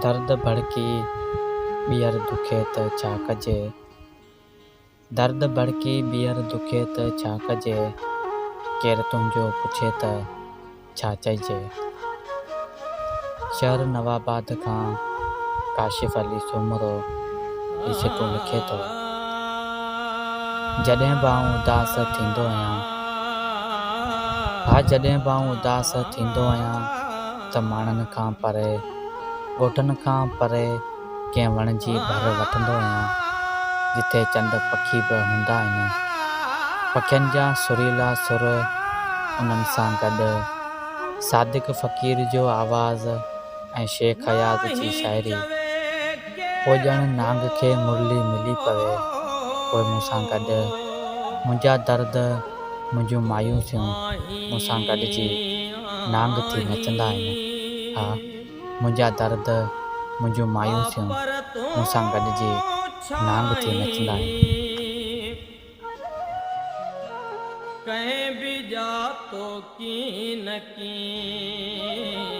درد ڀڙڪي ٻيهر دکي ته ڇا ڪجي. درد ڀڙڪي ٻيهر دکي ته ڇا ڪجي. ڪير تنهنجو پڇي ته ڇا چئجي. شهر نوآباد کان ڪاشف علي سومرو هي سٽون لکي ٿو. جڏهن به آئون اداس ٿيندو آهيان. ها جڏهن به آئون اداس ٿيندو آهيان ته ماڻهن کان پري، ڳوٺن کان پري ڪنهن وڻ جي ڀر وٺندو آهيان، جتي چند پکي به هوندا آهن. پکين جا سريلا سر، انهن سان گڏ صادق فقير جو آواز ۽ شيخ اياز جي شاعري. پوء ڄڻ نانگ کي مرلي ملي پوي. پوء مون سان گڏ منهنجا درد، منهنجون مايوسيون مون سان گڏجي نانگ ٿي نچندا آهن. ها! منهنجا درد، منهنجون مايوسيون مون سان گڏجي نانگ ٿي نچندا آهن. ڪنهن به ڄاتو ڪين ڪين.